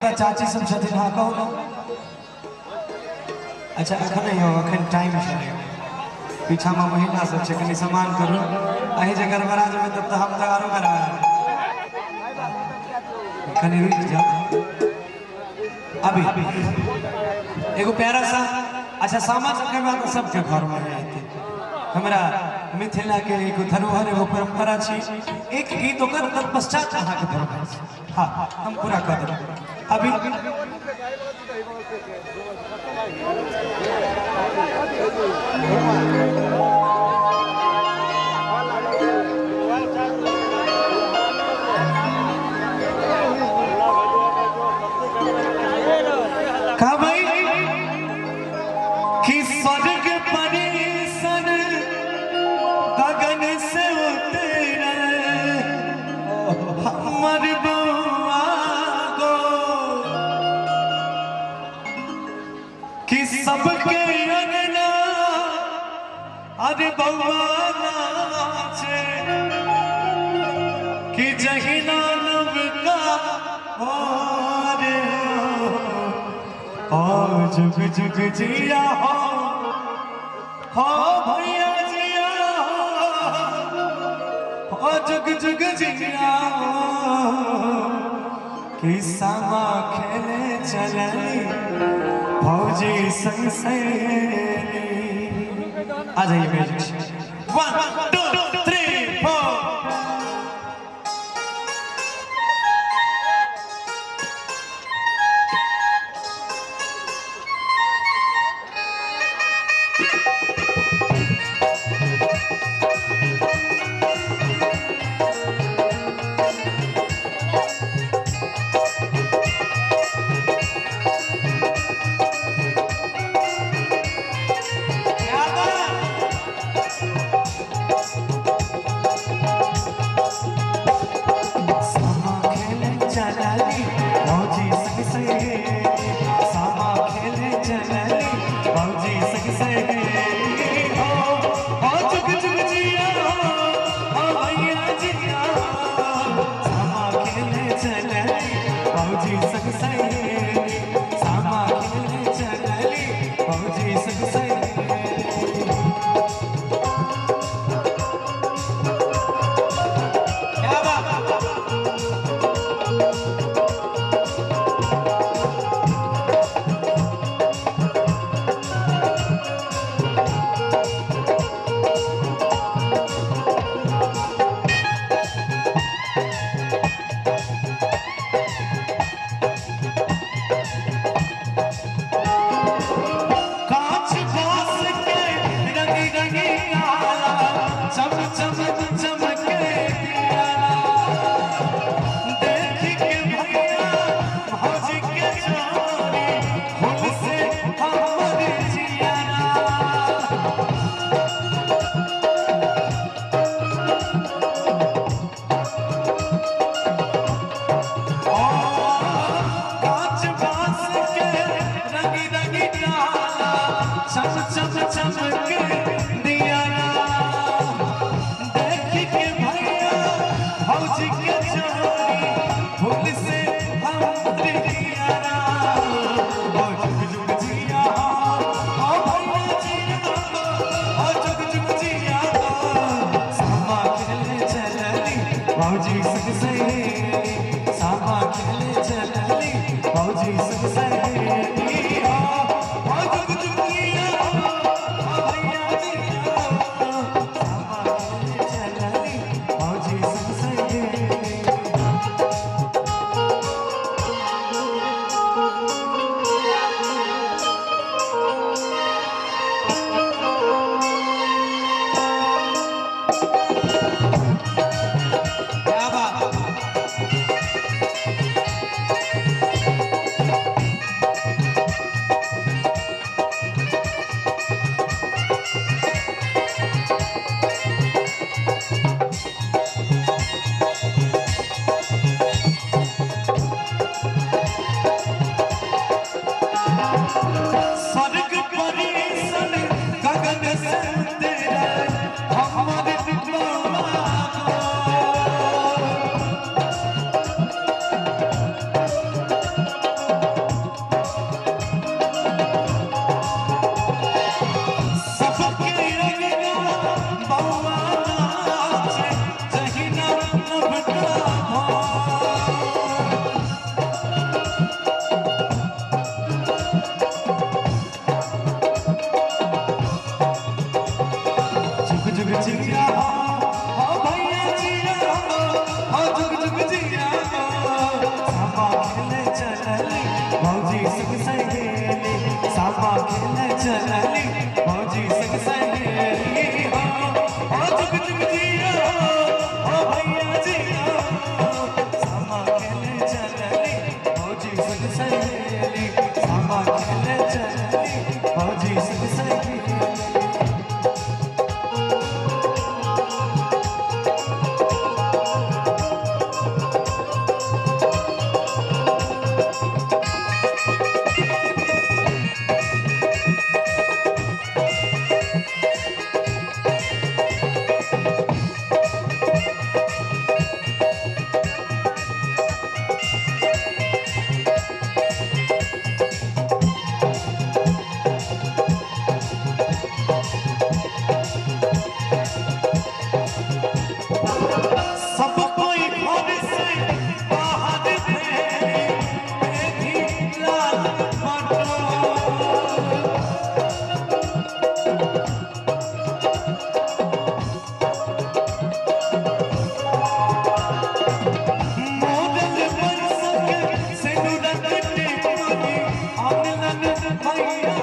चाची सब छथिन। हाँ कहू ना। अच्छा अखन नहीं हो, अखन टाइम छै, पीछा में महिला सब छै, कनि सम्मान करू। अहीं जे गड़बड़ा जेबै तब तऽ हम तऽ आरो गड़बड़ा, कनि रुकि जाउ अभी एगो प्यारा सा। अच्छा सामा चकेबा तऽ सबके घर में हेतै, हमरा मिथिला के एगो धरोहर एगो परंपरा छी। एक गीत ओकर तत्पश्चात अहाँके फरमाइश, हाँ हम पूरा कऽ देब अभी। कहबै कि स्वर्ग परिसन गगन से उतरल हमर बउआ गो, कि सबके अंगना अरे बउआ नाचे, कि जहिना नवका भोर हो, जुग जुग जिया हो, हो भैया जिया हो, जुग जुग जिया हो, कि सामा खेले चलली भौजी संग सहेली। आ जाइए म्यूजिक, 1 2 3 4। सामा खेले चलली भौजी संग सहेली, सामा खेले चलली भौजी संग सहेली, हो हो जुग जुग जिया हो, हो भैया जिया हो, सामा खेले चलली भौजी संग सहेली, सामा खेले चलली भौजी संग सहेली। क्या बात। कांच बांस के रंग रंगियाला, चम चम चमके दियाला, देख के भैया भौजी के चोरी फूल से हमर जियाला। ओ कांच बांस के रंग रंगियाला, चम चम चमके दियाला, देख के भैया भौजी के चोरी फूल से हमर जियाला। ओ जुग जुग जिया हो, ओ भैया जिया हो, ओ जुग जुग जिया हो, सामा खेले चलली भौजी संग सहेली, सामा खेले चलली भौजी संग सहेली, हो ओ जुग जुग जिया हो, ओ भैया जिया हो, सामा खेले चलली भौजी संग सहेली। क्या बात। संग सहेली, सामा खेले चलली भौजी संग सहेली। सब कोई घर से बाहर मेरी लाल बटो, मोरल बरसक सिनुरक टिकुली आनलन भैया।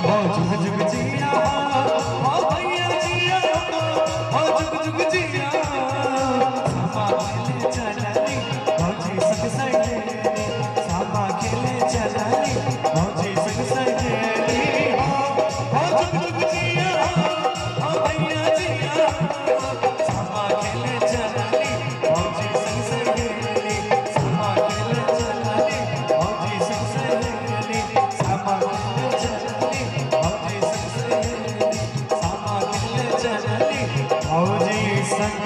ओ जुग जुग जिया ओ भैया जिया, ओ जुग जुग जिया, सामा खेले चलली भौजी संग सहेली, सामा खेले चलली भौजी संग सहेली। ओ जुग जुग जिया ओ भैया जिया, सामा खेले चलली भौजी संग सहेली, सामा खेले चलली भौजी संग सहेली, सामा खेले चलली भौजी संग सहेली, सामा खेले चलली भौजी संग